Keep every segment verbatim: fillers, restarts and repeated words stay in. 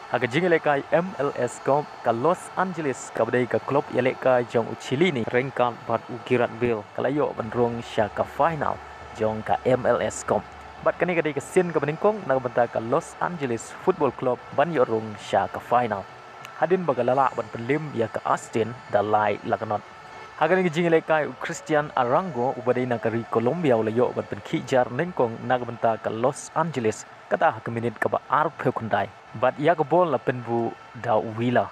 Ha ka jingïalehkai M L S Cup, ka Los Angeles kaba dei ka klub ïalehkai jong u Chile ne, Rijkaard bad u Gareth Bale, ka la ïoh ban rung sha ka final jong ka M L S Cup. Bad kane ka dei ka sien kaba nyngkong na ka bynta ka Los Angeles Football Club ban ïoh rung sha ka final, hadien ba ka la lah ban pynliem ïa ka Austin da lai la ka not. Ha kane ka jingïalehkai, u Cristian Arango uba dei na ka ri Colombia u la ïoh ban pynkhih jar nyngkong na ka bynta ka Los Angeles, kata ha ka minit kaba arphew khyndai. Bad ïa ka bol la pynbuh da u Villa.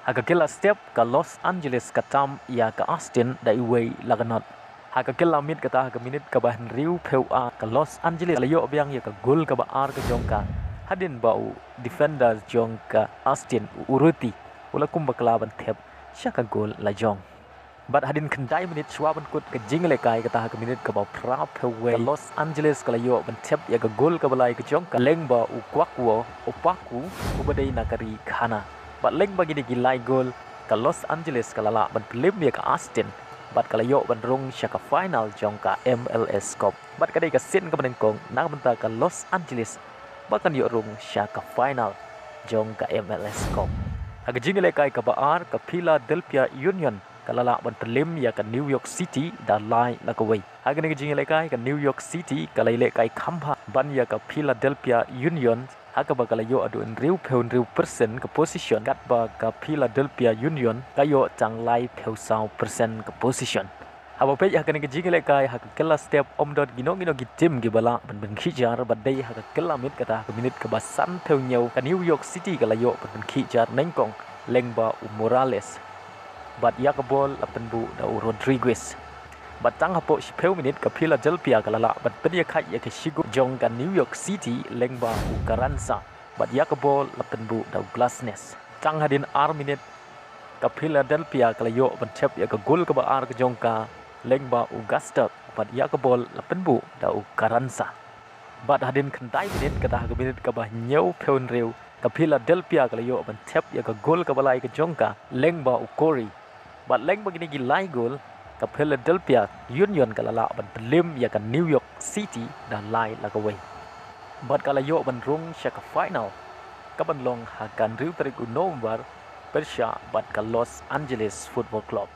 Ha ka kylla step, ka Los Angeles ka tam ïa ka Austin da iwei la ka not. Ha ka kylla miet, kata ha ka minit kaba hynriewphew ar, ka Los Angeles ka la ïoh biang ïa ka gol kaba ar ka jong ka, hadien ba u defender jong ka Austin, u Urruti, u la kum bakla ban thep sha ka gol la jong. Bad hadien khyndai minit shuwa ban kut ka jingïalehkai, kata ha ka minit kaba phraphew wei, ka Los Angeles ka la ïoh ban thep ïa ka gol kaba lai ka jong ka lyngba u Kwakwo Okpakpu uba dei na ka ri Ghana. Bad lyngba kine ki lai gol, ka Los Angeles ka la lah ban pynliem ïa ka Austin bad ka la ïoh ban rung sha ka final jong ka M L S Cup. Bad ka dei ka sien kaba nyngkong na ka bynta ka Los Angeles ba kan ïoh rung sha ka final jong ka M L S Cup. Ha ka jingïalehkai kaba ar, ka Philadelphia Union ka la lah ban pynliem ïa ka New York City da lai la ka wei. Ha kane ka jingïalehkai, ka New York City ka la ïalehkai kham bha ban ïa ka Philadelphia Union, ha kaba ka la ïoh haduh hynriewphew hynriew percent ka possession, katba ka Philadelphia Union ka ïoh tang laiphew saw percent ka possession. Haba peit ha kane ka jingïalehkai, ha ka kylla step ym don kino kino ki tim kiba lah ban pynkhih jar, bad dei ha ka kylla miet, kata ha ka minit kaba sanphew hynñiew, ka New York City ka la ïoh ban pynkhih jar nyngkong lyngba u Morales. Bad ïa ka bol la pynbuh da u Rodriguez. Bad tang hapoh shiphew minit, ka Philadelphia ka la lah ban pynïakhaid ïa ka shigol jong ka New York City lyngba u Carranza. Bad ïa ka bol la pynbuh da u Glasnes. Tang hadien ar minit, ka Philadelphia ka la ïoh ban thep ïa ka gol kaba ar ka jong ka lyngba u Gastaut. Bad ïa ka bol la pynbuh da u Carranza. Bad hadien khyndai minit, kata ha ka minit kaba hynñiewphew hynriew, ka Philadelphia ka la ïoh ban thep ïa ka gol kaba lai ka jong ka lyngba u Corey. Bad lyngba kine ki lai gol, ka Philadelphia Union ka la lah ban pynliem ïa ka New York City da lai la ka wei. Bad ka la ïoh ban rung sha ka final, kaban long ha ka hynriew tarik u November, pyrshah bad ka Los Angeles Football Club.